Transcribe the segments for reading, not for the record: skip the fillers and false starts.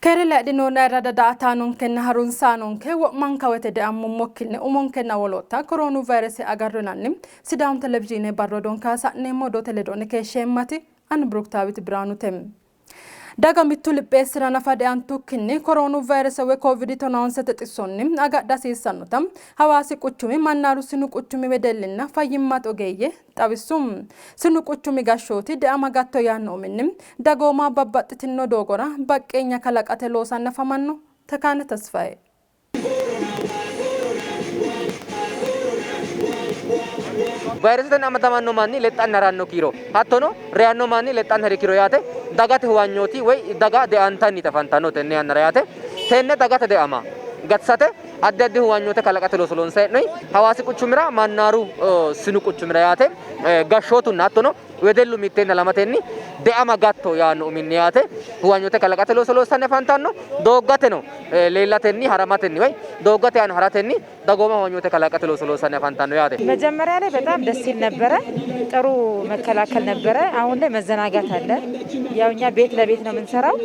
Keere layidhinoonni ayirradda daa''ataanonkenna harunsaanonke wo'manka woyte deammummokkinni umonkenna wolootta koroonu vayrese agarro yinanni Sidaamu televizhiine barru odoonke hasa'neemmo odoote ledo'ne keeshsheemmati ani Biruktaawit Biraanute. Daga mittu lipheessira nafa deantukkinni koroonu vayrese woy Kovidi tonaonsete xissonni agadha hasiissannota Hawaasi quchumi Mannaaru sinu quchumi wedellinna fayyimmate ogeeyye xawissu. Sinu quchumi gashshooti deama gatto yaanno uminni dagooma babbaxxitinno doogora baqqeenya kalaqate loosanni afamanno. Tekaane Tesfaye. Vayiresetenni amadamanno manni lexxanni haranno kiiro hattono reyanno manni lexxanni hari kiiro yaate dagate huwanyooti woy daga deantanniiti afantanno tenne yannara yaate. Tenne dagate deama gatisate addi addi huwanyoote kalaqate looso loonsanni hee'noonni. Hawaasi quchumira Mannaaru sinu quchumira yaate gashshootunna hattono wedellu mitteenni halamatenni deama gatto yaanno uminni yaate huwanyoote kalaqate looso loossanni afantanno. Dooggateno leellatenni haramatenni woy dooggate aana haratenni dagooma huwanyoote kalaqate looso loossanni afantanno yaate. መጀመሪያ ላይ በጣም ደስ ይል ነበረ። ጥሩ መከላከል ነበረ። አሁን ላይ መዘናጋት አለ። ያው እኛ ቤት ለቤት ነው የምንሰራው።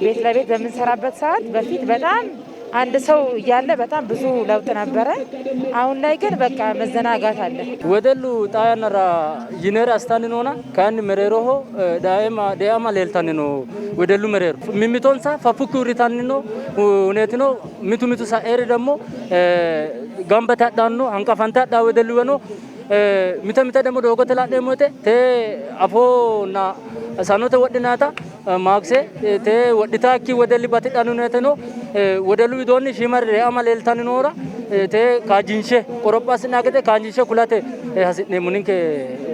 ቤት ለቤት በምንሰራበት ሰዓት በፊት በጣም አንድ ሰው እያለ በጣም ብዙ ለውጥ ነበረ። አሁን ላይ ግን በቃ መዘናጋት አለ። Wedellu xaa yannara yinere assitanni noona kayinni mereeroho deama leeltanni no wedellu mereero mimmitonsa faffukki uurritanni no huneeti no mitu mitu sa'eeri ደግሞ gamba yite hadhanno hanqafante hadhanno wedelluwa no mite mite ደግሞ doogote la'neemmo woyte tee afoonna sanote wodhinayita maakse tee wodhitaakki wedelli batidhanni no no wedellu widoonni shiima deama leeltanni noora tee kaajjinshe qoropho assinanni gede kaajjinshe kulate hasi'neemmo ninke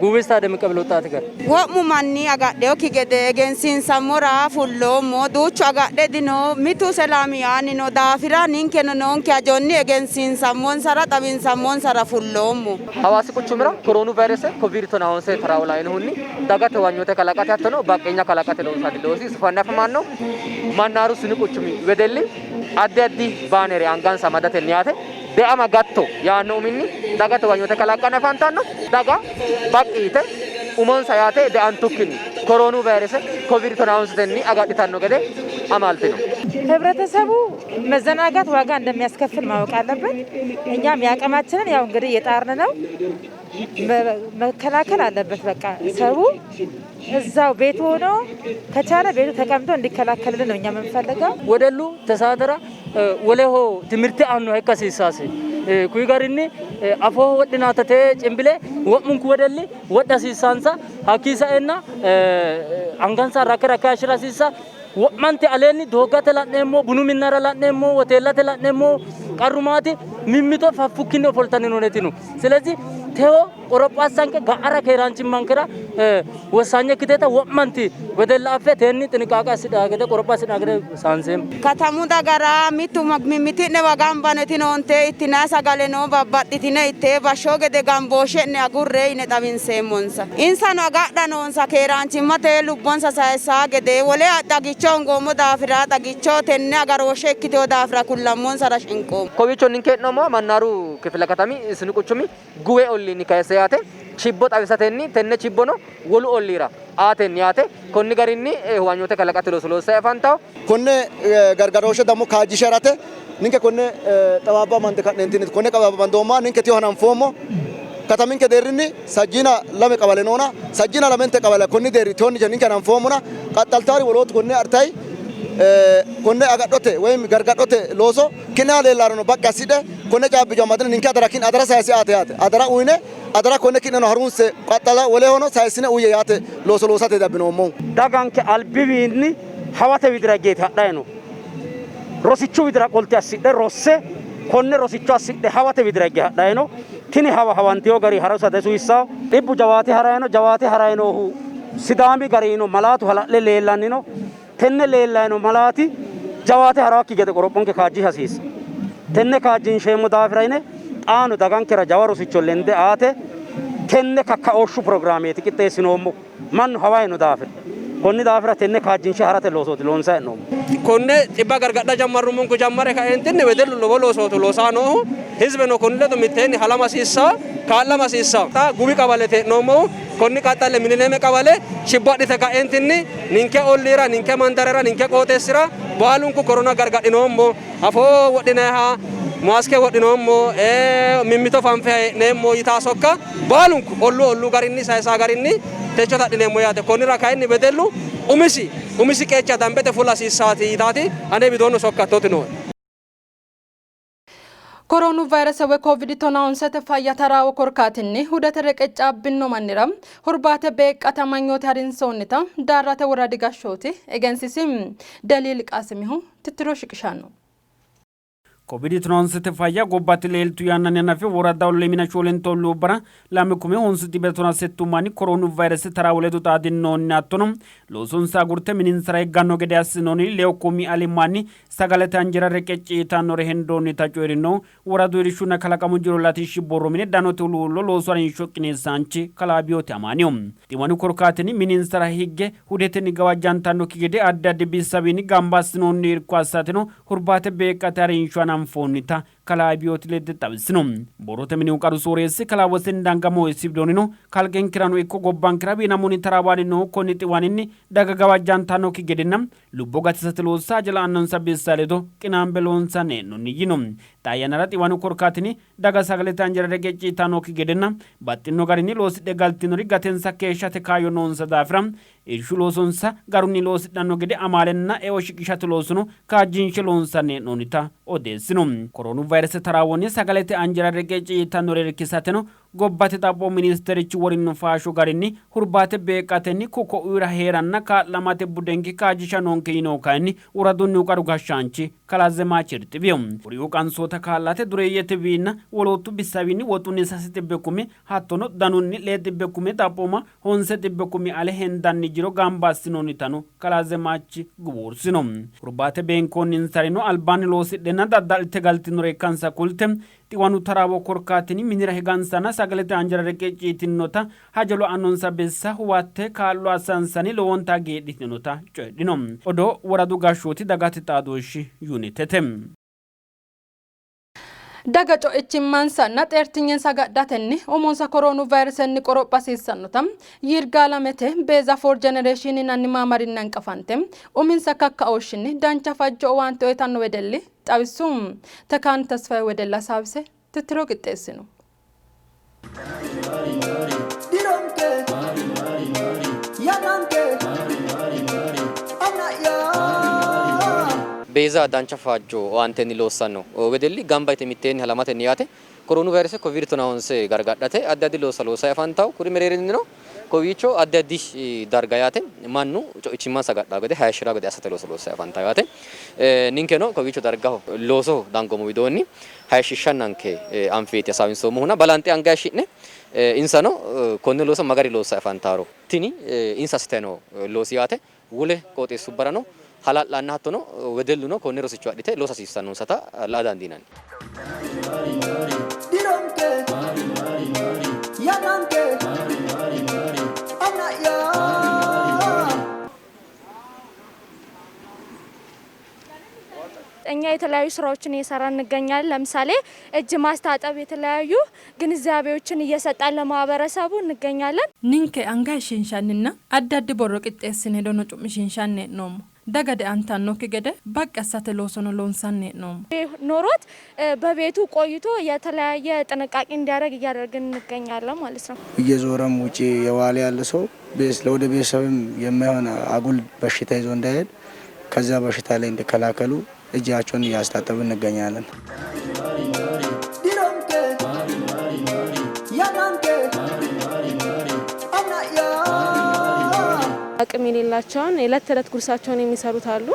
Guwe istaademe qebele woxxaate gari. Wo'mu manni agadhinokki gede egensiinsammora fulloommo. Duuchu agadhe dino, mitu selaami yaanni no daafira ninkeno noonke hajonni egensiinsammonsara xawinsammonsara fulloommo. Hawaasi quchumira koroonu vayrese koviid tonaa honse taraawo lainohunni dagate huwanyoote kalaqate hattono baqqeenya kalaqate loonsanni loosi sufanni afamanno. Mannaaru sinu quchumi wedelli addi addi baanere angansa amadatenni yaate deama gatto yaanno uminni dagate huwanyoote kalaqqanni afantanno. Daga baqqi yite umonsa yaate deantukkinni koroonu vayrese koviid tonaa honsetenni agadhitanno gede amaaltino. ህብረተሰቡ መዘናጋት ዋጋ እንደሚያስከፍል ማወቅ አለበት። እኛም የአቅማችንን ያው እንግዲህ እየጣርን ነው። መከላከል አለበት። በቃ ሰው እዛው ቤቱ ሆኖ ከቻለ ቤቱ ተቀምጦ እንዲከላከልልን ነው እኛ የምንፈልገው። Wedellu tesaatera woleho timirte aannoha ikka hasiissaasi. Kuyi garinni afooho wodhinaata tee cimbile wo'munku wedelli wodha hasiissansa hakkii saenna angansa rakke rakke hayishshira hasiissa wo'mante aleenni dooggate la'neemmo bunu minnara la'neemmo hoteellate la'neemmo qarru maati mimmito faffukkinni ofoltanni nooneeti no. ስለዚህ teho qoropho assanke ga'ara keeraanchimmankera wossanye ikkiteeta wo'manti wedella affe teenni xiniqaaqa assidhaa gede qoropho assidhaa gede saanseemmo. Katamu dagara mittu mimmiti'newa gamba yitinoonte ittinanni sagale no babbaxxitine itte bashsho gede gambooshshe'ne agurre yine xawinseemmonsa. Insano agadha noonsa keeraanchimmate lubbonsa sayissaa gede wole xagicho hongoommo daafira xagicho tenne agarooshshe ikkitewo daafira kullammonsara shinqoommo. Kowiicho ninke hee'noommowa Mannaaru kifile katami sinu quchumi Guwe olliinni kayisse yaate chibbo xawisatenni tenne chibbono wolu olliira aatenni yaate konni garinni huwanyoote kalaqate looso loossanni afantanno. Konne gargarooshshe dammo kaajjishe harate ninke konne xawaabba amande ka'neentinni konne xawaabba amandoommoha ninke teyo hananfoommo. Kataminke deerrinni sajjiina lame qawale noona sajjiina lamente qawale konni deerri teyonni ninke hananfoommona qaxxaltaari wolootu konne adhitayi konne agadhote woy gargadhote looso ki'neha leellarono baqqi assidhe konne caabbicho amadine ninke adara ki'ne adara sayise aate yaate adara uyine adara konne ki'neno harunse qaxxala wolehono sayissine uyye yaate looso loosate dabbinoommohu. Daganke albiwiinni hawate widira higgeeti hadhanni noohu. Rosichu widira qolte assidhe rosse konne rosicho assidhe hawate widira higge hadhanni no. Tini hawa hawantino gari harunsa disuwissanno. Dhibbu jawaate harayi no. Jawaate harayi noohu Sidaami garino malaatu hala'le leellanni no. Tenne leellanni no malaati jawaate harawakki gede qorophonke kaajjisha hasiissa. Tenne kaajjinsheemmo daafira yine xaano dagankera jawa rosicho lende aate tenne kakkaooshshu pirogiraameeti qixxeessinoommo. Mannu hawayi no daafira. Konni daafira tenne kaajjinshe harate loosooti loonsanni hee'noommo. Konne xibba gargadha jammarrummonku jammare kaeentinni wedellu lowo loosooti loosaa noohu. Hizbeno konni ledo mitteenni halama hasiissanno. Kaa'lama hasiissanno. Xa Guwi qawaleeti hee'noommohu. Konni qaxxale Miliniyeeme qawale shibbo adhite ka'eentinni ninke olliira, ninke mandarera, ninke qooxeessira baalunku korona gargadhinoommo. Afoo wodhinayiha maaske wodhinoommo, mimmito fanfe hee'neemmo yitaa sokka baalunku olluu olluu garinni sayisaa garinni techo adhineemmo yaate. Konnira kayinni wedellu umisi umisi qeecha dambete fula hasiissaati yitaati ane widoonni sokka hattooti nooe. Koroonu vayrese woy Covid tonaa fayya taraawo korkaatinni hudete reqeccaabbino mannira hurbaate beeqqate amanyoote harinsoonnita Daarrate woradi gashshooti egensiisi. Deliil Qaasimihu tittiro shiqishanno. Covid tonaa fayya gobbate leeltu yannanni hanafe woradaho lemina shoolente olluubbara 2,918 manni koroonu vayrese taraawo ledo xaadinoonni. Hattono loosonsa agurte mininsara higganno gede assinoonni 6,000 ali manni sagalete anjera reqecci yitannore hendoonnita coyi'rino woradu irshunna kalaqamu jiro latishshi borro mine danote huluullo loosu harinsho qineessaanchi kalaa Abiyooti Amaaniyo. Xiwanu korkaatinni mininsara higge hudetenni gawajjantannokki gede addi addi bissawiinni gamba assinoonni irko assateno hurbaate beeqqate harinsho hananfoonnita kalaa Abiyooti ledde xawisino. Borrote minihu qaru sooreessi kalaa Wosen Dangamo isi widoonnino kalqenkerano ikko gobbankera wiinamunni taraawanni noohu konni xiwaninni daga gawajjantannokki gedenna lubbo gatisate loossa haja la'annonsa bissa ledo qinaambe loonsanni hee'noonni yino. Xaa yannara xiwanu korkaatinni daga sagalete anjera reqecci yitannokki gedenna baxxino garinni loosidhe galtinori gatensa keeshshate kaayyo noonsa daafira irshu loosonsa garunni loosidhanno gede amaalenna eo shiqishate loosono kaajjinshe loonsanni hee'noonnita odeessino. Koroonu vayrese taraawonni sagalete anjera reqecci yitannore irkisateno gobbate xaphoomu ministerichi worino faasho garinni hurbaate beeqqatenni ku'u ko'ira hee'ranna kaa'lamate budenke kaajjisha noonke yinohu kayinni woradunnihu qaru gashshaanchi kalaa Zemaachi Irxibiho. Kuriuu qansoota kaa'late dureeyyetewiinna woloottu bissawiinni woxunni 300,000 hattono danunni 600,000 xaphooma 900,000 ale hendanni jiro gamba assinoonnitano kalaa Zemaachi guwuursino. Hurbaate beenkoonninsarino albaanni loosidhenna dadda'lite galtinore ikkansa kulte xiwanu taraawo korkaatinni minira higansanna sagalete anjera reqecci yitinnota hajo la'annonsa bissa huwatte kaa'lo assansanni lowonta hagiidhitinota coyidhino. Odoo woradu gashshooti dagate xaadooshshi yuunitete. Daga co'ichimmansanna xeertinyensa agadhatenni umonsa koroonu vayiresenni qoropha hasiissannota Yirgaalamete Beeza for Generation yinanni maamarinni hanqafante uminsa kakkaooshshinni dancha fajjo owaante uytanno wedelli xawissu. Tekaani Tasfaye wedella hasaawise tittiro qixxeessino. Beeza dancha fajjo owaantenni loossanno wedelli gamba yite mitteenni halamatenni yaate koroonu vayrese Covid tonaa gargadhate addi addi loossa loossanni afantanno. Kuri mereerinnino kowiicho addi addi darga yaate mannu co'ichimmansa agadhanno gede hayishshiranno gede assate looso loossanni afantanno yaate. Ninkeno kowiicho dargaho loosoho dangoommo widoonni hayishshiishshannanke anfeeti hasaawinsoommohuna balanxe anga hayishshi'ne insano konne looso ma gari loossanni afantannoro tini insa assitanni noo loosi yaate. Wole qooxeessubbarano hala'lanna hattono wedelluno konne rosicho adhite loosa hasiissannonsata la'a dandiinanni. እኛ የተለያዩ ስራዎችን እየሰራን እንገኛለን። ለምሳሌ እጅ ማስታጠብ፣ የተለያዩ ግንዛቤዎችን እየሰጣን ለማህበረሰቡ እንገኛለን። Ninke anga hayishshiinshanninna addi addi borro qixxeessine hedono cu'mishiinshanni hee'noommo. Daga deantannokki gede baqqi assate loosono loonsanni hee'noommo. ኖሮት በቤቱ ቆይቶ የተለያየ ጥንቃቄ እንዲያደርግ እያደረግን እንገኛለን ማለት ነው። እየዞረም ውጪ የዋለ ያለ ሰው ለወደ ቤተሰብም የማይሆን አጉል በሽታ ይዞ እንዳይሄድ ከዛ በሽታ ላይ እንዲከላከሉ እጃቸውን እያስታጠብን እንገኛለን። አቅም የሌላቸውን የዕለት ተዕለት ጉርሳቸውን የሚሰሩት አሉ።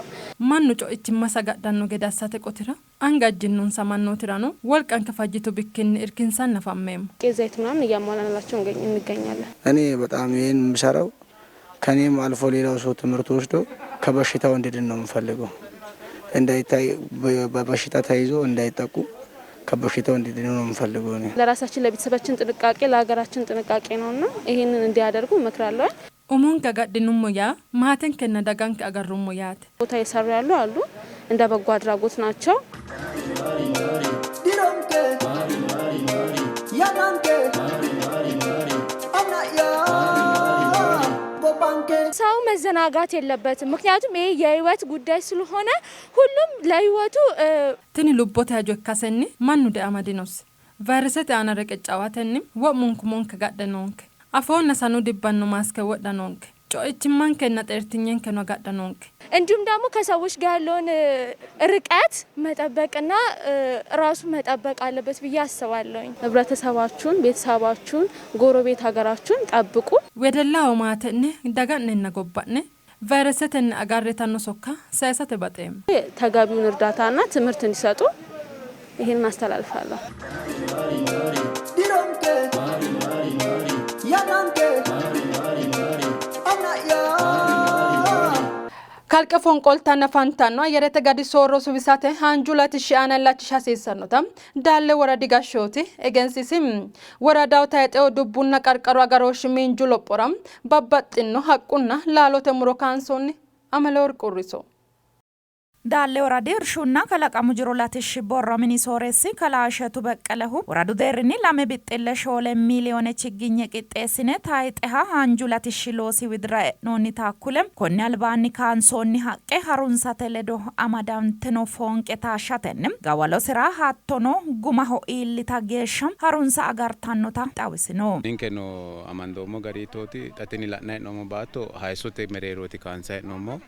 Mannu co'ichimma agadhanno gede assate qotira anga ajjinnonsa mannootirano wolqanke fajjitu bikkinni irkinsanni afammeemmo. ቄት ዘይት ምናምን እያሟላንላቸው እንገኛለን። እኔ በጣም ይህን የምሰራው ከኔም አልፎ ሌላው ሰው ትምህርት ወስዶ ከበሽታው እንዲድን ነው የምፈልገው። እንዳይታይ በበሽታ ተይዞ እንዳይጠቁ ከበሽታው እንዲድኑ ነው የምፈልገው። እኔ ለራሳችን ለቤተሰባችን ጥንቃቄ ለሀገራችን ጥንቃቄ ነውና ይህንን እንዲያደርጉ እመክራለሁ። Umonke agadhinummo yaa maatenkenna daganke agarrummo yaate. ቦታ የሰሩ ያሉ አሉ እንደ በጎ አድራጎት ናቸው። መዘናጋት የለበትም። ምክንያቱም ይሄ የህይወት ጉዳይ ስለሆነ ሁሉም ለህይወቱ Tini lubbote hajo ikkasenni mannu deama dinosi. Vayiresete aana reqeccaawatenni wo'munku umonke agadha noonke. Afoonna sanu dibbanno maaske wodha noonke. Co'ichimmankenna xeertinyenkeno agadha noonke. እንዲሁም ደግሞ ከሰዎች ጋር ያለውን ርቀት መጠበቅና ራሱ መጠበቅ አለበት ብዬ አስባለሁኝ። ህብረተሰባችሁን፣ ቤተሰባችሁን፣ ጎረቤት ሀገራችሁን ጠብቁ። Wedellaho maate'ne, daga'nenna gobba'ne vayiresetenni agarre yitanno sokka sayisate baxeemmo. ተገቢውን እርዳታና ትምህርት እንዲሰጡ ይሄንን አስተላልፋለሁ። Kalqe fonqoltanni afantanno ayyerete gadi soorro suwisate haanju latishshi aana illachisha hasiissannota Daalle woradi gashshooti egensiisi. Woradaho tayxeho dubbunna qarqaru agarooshshi miinju lophora babbaxxino haqqunna laalote muro kaansoonni. Ameleworq Hurriso. Daalle woradi irshunna kalaqamu jiro latishshi borro mini sooreessi kalaa Ishetu Beqqelehu woradu deerrinni lame bixxille shoole miiliyoone chigginye qixxeessine tayxeha haanju latishshi loosi widira e'noonnita kule, konni albaanni kaansoonni haqqe harunsate ledo amadantino foonqe taashshatenni gawalosira hattono gumaho iillita geeshsha harunsa agartannota xawisino. Ninkeno amandoommo gari hiittooti? Xa tini la'nanni hee'noommo baatto hayissote mereerooti kaansanni hee'noommohu.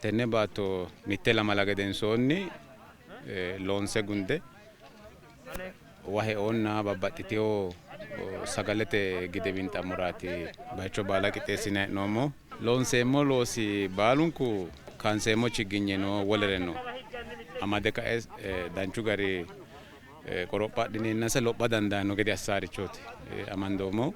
Tenne baatto mitte lamala gedensoonni loonse gunde waheoonna babbaxxitino sagalete gide winxammoraati bayicho baala qixxeessine hee'noommo. Loonseemmo loosi baalunku kaanseemmo chigginyeno wolereno amade kae danchu gari qoropha adhineennase lopha dandaanno gede assaarichooti amandoommohu.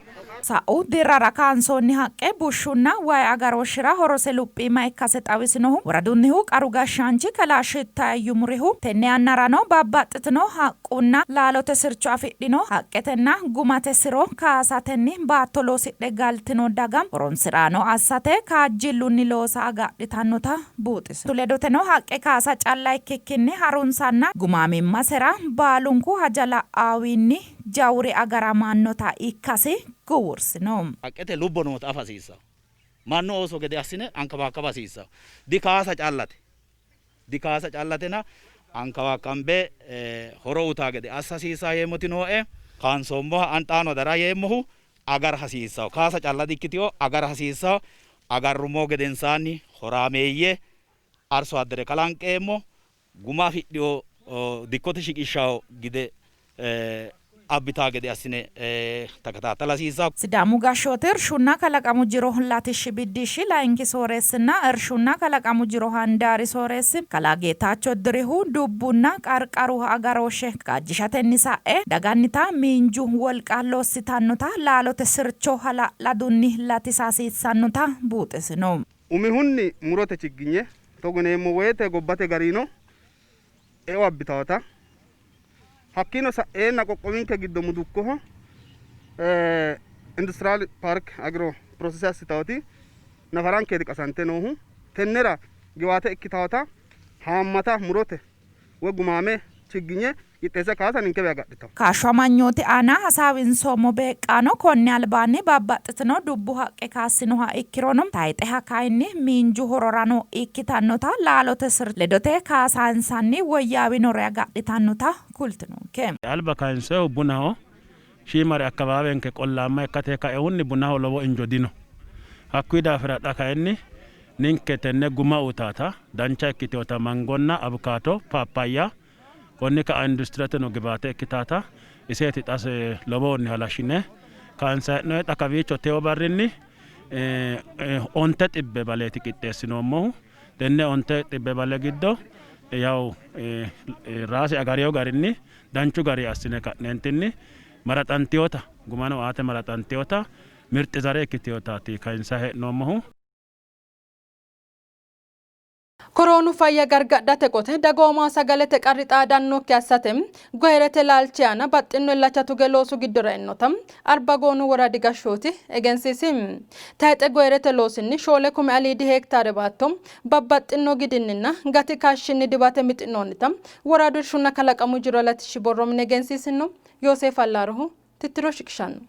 Sa'u dirrara kaansoonni haqqe bushshunna wayi agarooshshira horose luphiima ikkase xawisinohu woradunnihu qaru gashshaanchi kalaa Shittaye Yumurihu, tenne yannarano babbaxxitino haqqunna laalote sircho afidhino haqqetenna gumate siro kaasatenni baatto loosidhe galtino daga horonsi'raano assate kaajjillunni loosa agadhitannota buuxisino. Ledoteno haqqe kaasa calla ikkikkinni harunsanna gumaamimmasera baalunku haja la'aawiinni jawuri agaramannota ikkasi guwursino. Haqqete lubbo noota afa hasiissanno. Mannu ooso gede assine ankabaakkaba hasiissanno. Dikaasa callate. Dikaasa callatena ankawaakkambe horo utaa gede assa hasiissanno yeemmoti nooe. Kaansoommoha ani xaano adara yeemmohu agara hasiissanno. Kaasa calla dikkitino, agara hasiissanno. Agarrummo gedensaanni horaameeyye arso addere kalanqeemmo, guma afidhino dikkote shiqishshanno gide abbitaa gede assine takataattala hasiissanno. Sidaamu Gashshooti Irshunna Kalaqamu Jiro Latishshi Biddishshi Layinki Sooreessinna Irshunna Kalaqamu Jiro Handaari Sooreessi Kalaa Geetaacho Dirihu dubbunna qarqaru agarooshshe kaajjishatenni sa'e dagannita miinju wolqa lossitannota laalote sircho hala'ladunni latisa hasiissannota buuxisino. Umihunni murote chigginye togo yineemmo woyte gobbate garino eo abbitawota hakkiino sa'eenna qoqqowinke giddo mudukkoho industiraal paark agro pirosese assitawoti nafarankeeti qasante noohu tennera giwaate ikkitawota haammata murote woy gumaame chigginye qixxeesse kaasa ninkewi agadhitawo. Kaashshu amanyooti aana hasaawinsoommo beeqqaano konni albaanni babbaxxitino dubbu haqqe kaassinoha ikkirono tayxeha kayinni miinju hororano ikkitannota laalote sircho ledote kaasansanni woyyaawinore agadhitannota kultinonke. Alba kayinsoyihu bunaho, shiimare akkawaawenke qollaamma ikkate kaehunni bunaho lowo injo dino. Hakkuyi daafira xa kayinni ninke tenne guma uytaata dancha ikkitinota mangonna abukaato, paappayya konni ka'a industireteno gibaate ikkitaata iseeti xa lowohunni halashshine kaansayi hee'noonni. Xa kawiicho tewo barrinni onte xibbe baleeti qixxeessinoommohu. Tenne onte xibbe bale giddo yawu raase agarino garinni danchu gari assine ka'neentinni maraxantinota gumano aate maraxantinota mirxi zare ikkitinotaati kayinsanni hee'noommohu. Koroonu fayya gargadhate qote dagoomaho sagalete qarri xaadannokki assate goyirete laalchi aana baxxino illacha tuge loosu giddora e'inota Arbagoonu woradi gashshooti egensiisi. Tayxe goyirete loosinni 4 kume aliidi heektaare baatto babbaxxino gidinninna gati kaashshinni diwate mixi'noonnita woradu irshunna kalaqamu jiro latishshi borro mini egensiisino. Yooseef Allaarohu tittiro shiqishanno.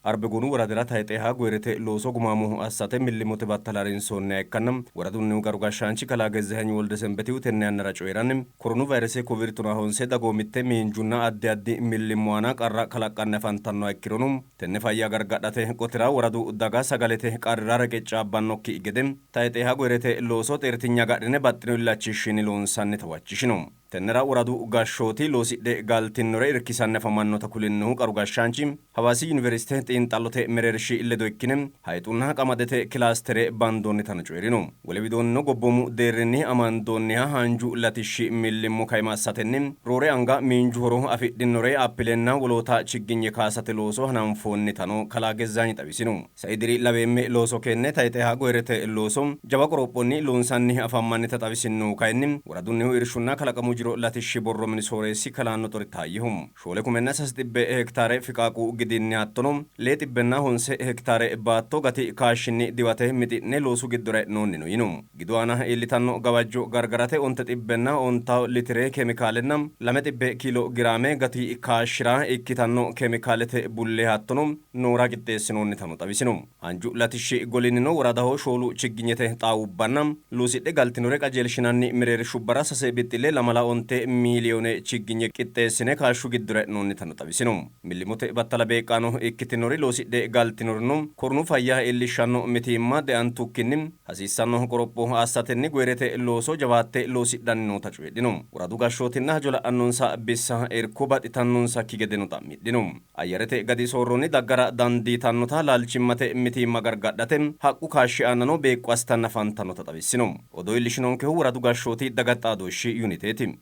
Arbegoonu woradira tayxeha goyirete looso gumaamo assate millimmote battala harinsoonniha ikkanna woradunnihu qaru gashshaanchi kalaa Gezzehenyi Woldesenbetihu tenne yannara coyi'ranni koronu vayrese Covid 19 dagoomitte miinjunna addi addi millimmo aana qarra kalaqqanni afantannoha ikkirono tenne fayya gargadhate qotira woradu daga sagalete qarrira reqeccaabbannokki gede tayxeha goyirete looso xeertinya agadhine baxxino illachishshinni loonsannita huwachishino. Tennera woradu gashshooti loosidhe galtinnore irkisanni afamannota kulinnohu qaru gashshaanchi, Hawaasi Yuniversite xiinxallote mereershi ledo ikkine hayxunna qamadete kilaastere bandoonnitano coyi'rino. Wole widoonnino gobboomu deerrinni amandoonniha haanju latishshi millimmo kaima assatenni roore anga miinju horo afidhinnore appilenna woloota chigginye kaasate looso hananfoonnitano kalaa Gezzaanyi xawisino. Sai diri laweemme looso keenne tayxeha goyirete looso jawa qorophonni loonsanni afammannita xawisinnohu kayinni woradunnihu irshunna kalaqamu jiro latishshi borro mini sooreessi kalaa Noxori Taayyeho. Shoole kumenna sase xibbe hektaare fiqaaqu gidinni hattono lee xibbenna honse hektaare baatto gati kaashshinni diwate mixi'ne loosu giddora e'noonnino yino. Gidu aana iillitanno gawajjo gargarate onte xibbenna ontawo litire kemikaalenna lame xibbe kiilo giraame gati kaashshira ikkitanno kemikaalete bullee hattono noora qixxeessinoonnitano xawisino. Haanju latishshi golinnino woradaho shoolu chigginyete xaawubbanna loosidhe galtinore qajeelshinanni mereershubbara sase bixxille lamala onte miiliyoone chigginye qixxeessine kaashshu giddora e'noonnitano xawisino. Millimmote battala beeqqaano ikkitinori loosidhe galtinorino koronu fayya iillishshanno mitiimma deantukkinni hasiissanno qoropho assatenni goyirete looso jawaatte loosidhanni noota coyidhino. Woradu gashshootinna hajo la'annonsa bissa irko baxxitannonsakki gedeno xa'midhino. Ayyarete gadi soorronni daggara dandiitannota laalchimmate mitiimma gargadhate haqqu kaashshi aanano beeqqo assitanni afantannota xawissino. Odoo iillishinonkehu woradu gashshooti dagate xaadooshshi yuniteeti.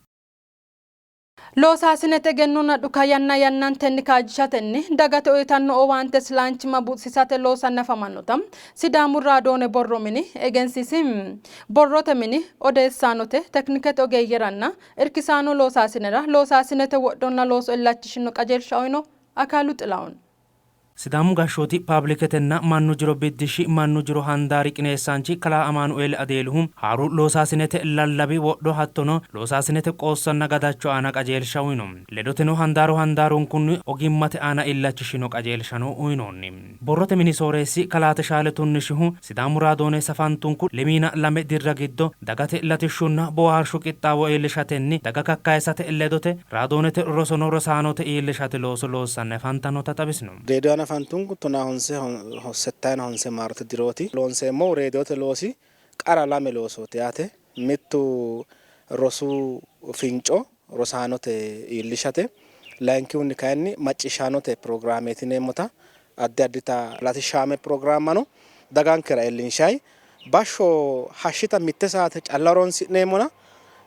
Loosaasinete egennonna dhuka yanna yannantenni kaajjishatenni dagate uyitanno owaante silaanchimma buuxisiisate loosanni afamannota Sidaamu Raadoone borro mini egensiisi. Borrote mini odeessaanote, teknikete ogeeyyeranna irkisaano loosaasinera loosaasinete wodhonna looso illachishinno qajeelsha uyno Akaalu Xilahun. Sidaamu gashshooti paabiliketenna mannu jiro biddishshi mannu jiro handaari qineessaanchi kalaa Amaanueel Adeelihu haaru loosaasinete lallawi wodho hattono loosaasinete qoossanna gadacho aana qajeelsha uyno. Ledoteno handaaru handaarunkunni ogimmate aana illachishino qajeelshano uynoonni. Borrote mini sooreessi kalaa Teshaale Tunnishihu Sidaamu raadoone safantunku lemiina lame dirra giddo dagate latishshunna boohaarshu qixxaawo iillishatenni daga kakkayisate ledote raadoonete rosono rosaanote iillishate looso loossanni afantannota xawisino. Reediyo hanafantunku tonaa honse settayina honse maarote dirooti. Loonseemmohu reediyote loosi qara lame loosooti yaate. Mittu rosu finco rosaanote iillishate, layinkihunni kayinni macciishshaanote pirogiraameeti yineemmota addi addita latishshaame pirogiraammano dagankera iillinshanni. Bashsho hashshita mitte saate calla horonsi'neemmona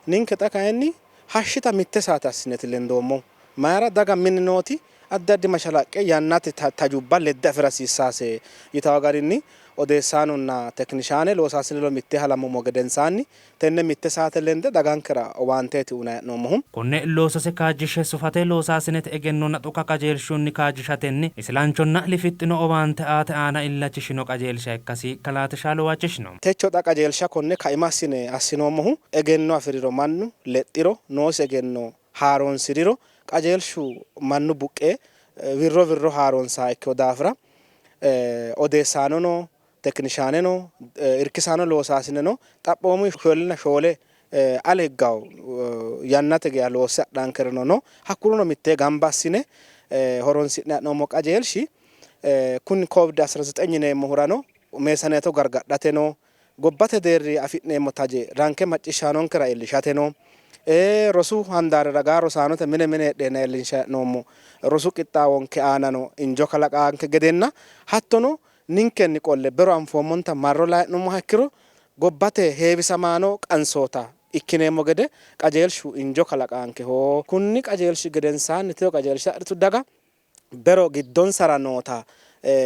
ninke xa kayinni hashshita mitte saate assineeti lendoommohu. Mayira daga mine nooti addi addi mashalaqqe yannate tajubba ledde afi'ra hasiissaase yitanno garinni odeessaanonna tekinishaane loosaasine ledo mittee halammummo gedensaanni tenne mitte saate lende dagankera owaanteeti uynanni hee'noommohu. Konne loosose kaajjishshe sufate loosaasinete egennonna dhuka qajeelshunni kaajjishatenni isilanchonna lifixxino owaante aate aana illachishino qajeelsha ikkasi kalaa Teshaale huwachishino. Techo xa qajeelsha konne kaima assine assinoommohu egenno afi'riro mannu lexxiro noosi egenno haaroonsi'riro qajeelshu mannu buqqee wirro wirro haaroonsannoha ikkino daafira odeessaanono tekinishaaneno irkisaano loosaasineno xaphoomunni shoolina shoole ale higgawo yannate geya loosse adhaankerino no. Hakkurino mittee gamba assine horonsi'ne ha'noommo qajeelshi kuni Covid 19 yineemmohurano meessaneeto gargadhateno gobbate deerri afi'neemmo taje ranke macciishshaanonkera iillishateno rosu handaari ragaa rosaanote mine mine heedheenna iillinshanni hee'noommo rosu qixxaawonke aanano injo kalaqanke gedenna hattono ninkenni qolle bero anfoommonta marro layi'nummoha ikkiro gobbate heewisamaano qansoota ikkineemmo gede qajeelshu injo kalaqankeho. Kunni qajeelshi gedensaanni techo qajeelsha adhitu daga bero giddonsara noota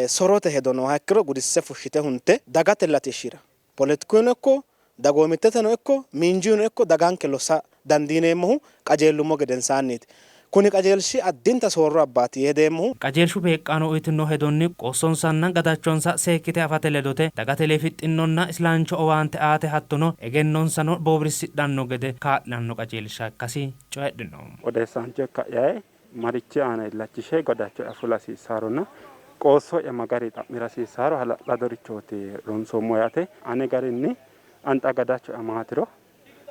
sorote hedo nooha ikkiro gudisse fushshite hunte dagate latishshira poletikuyino ikko dagoomitteteno ikko miinjuyino ikko daganke lossa dandiineemmohu qajeellummo gedensaanniiti. Kuni qajeelshi addinta soorro abbaati yee hedeemmohu. Qajeelshu beeqqaano uytino hedonni qoossonsanna gadachonsa seekkite afate ledote dagate lifixxinonna islancho owaante aate hattono egennonsano boowirsidhanno gede kaa'lanno qajeelsha ikkasi coyidhino. Odeessaancho ikka'yayi marichi aana illachishe gadacho'ya fula hasiissaaronna Qoosso'ya ma garinni xa'mira hasiissaaro hala'ladorichooti ronsoommo yaate. Ane garinni ani xa gadacho'ya maatiro,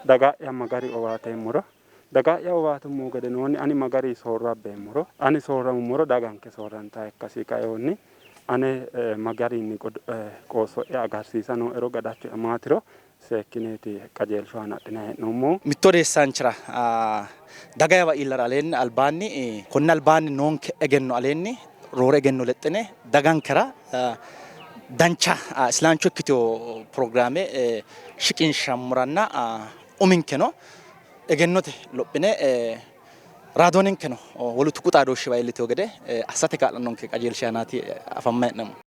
daga'ya ma gari owaateemmoro, daga'ya owaatummohu gedenoonni ani ma gari soorro abbeemmoro, ani soorramummoro daganke soorrantaha ikkasi kainohunni ane ma garinni qoosso'ya agarsiisa nooero, gadacho'ya maatiro seekkineeti qajeelshu aana adhinanni hee'noommohu. Mittu odeessaanchira dagayawa iillara aleenni albaanni konni albaanni noonke egenno aleenni roore egenno lexxine dagankera dancha isilaancho ikkitino pirogiraame shiqinshammoranna uminkeno egennote lophine raadoonenkeno wolu tuqu xaadooshshiwa iillitino gede assate kaa'lannonke qajeelshi aanaati afammanni hee'noommohu.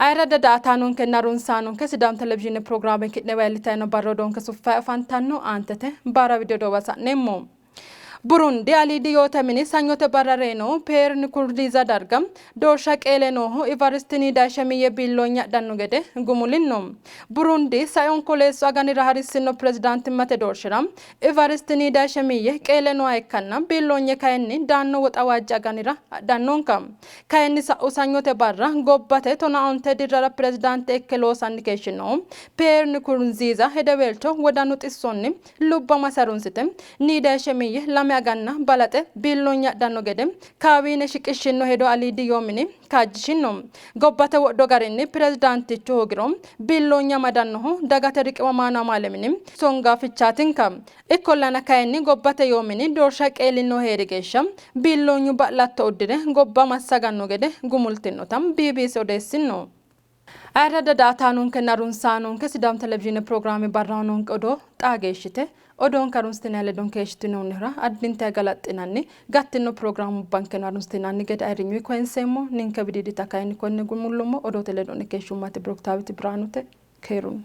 Ayirradda daa''ataanonkenna harunsaanonke Sidaamu Televizhiine pirogiraame ki'newa iillitanni noo barra odoonke suffanni afantanno. Aantete baara widi odoowa sa'neemmo. Burundi aliidi yoote mini sanyote barra reyinohu Pierre Nkurunziza darga doorsha qeele noohu Evariste Ndayishimiye biilloonye adhanno gede gumulinno. Burundi sai Onkoleessu aganira harissinno pirezidaantimmate doorshira Evariste Ndayishimiye qeele nooha ikkanna biilloonye kayinni daanno Woxawaajje aganira adhannonka. Kayinni sa'u sanyote barra gobbate tonaa onte dirrara pirezidaante ikke loosanni keeshshinohu Pierre Nkurunziza hedeweelcho wodanu xissonni lubbamasi harunsite Ndayishimiye lame aganna balaxe biilloonye adhanno gede kaawiine shiqishshinno hedo aliidi yoo mini kaajjishinno. Gobbate wodho garinni pirezidaantichu hoogiro biilloonye amadannohu dagate riqiwamaano amaale mini songaafichaatinka. Ikkollana kayinni gobbate yoo mini doorsha qeelinnohu hee'ri geeshsha biilloonyu ba'latto uddire gobba massaganno gede gumultinnota BBC odeessinno. Ayirradda daa''ataanonkenna harunsaanonke Sidaamu Televizhiine pirogiraame barraho noonke odoo xaa geeshshite odoonke harunsitinanni ledonke keeshshitinoonnihura addintanni galaxxinanni gattino pirogiraamubbankeno harunsitinanni gede ayirrinyuyi koyinseemmo. Ninke widiidita kayinni konne gumullummo. Odoote ledo'ne keeshshummati Biruktaawiti Birhaanute. Keerunni.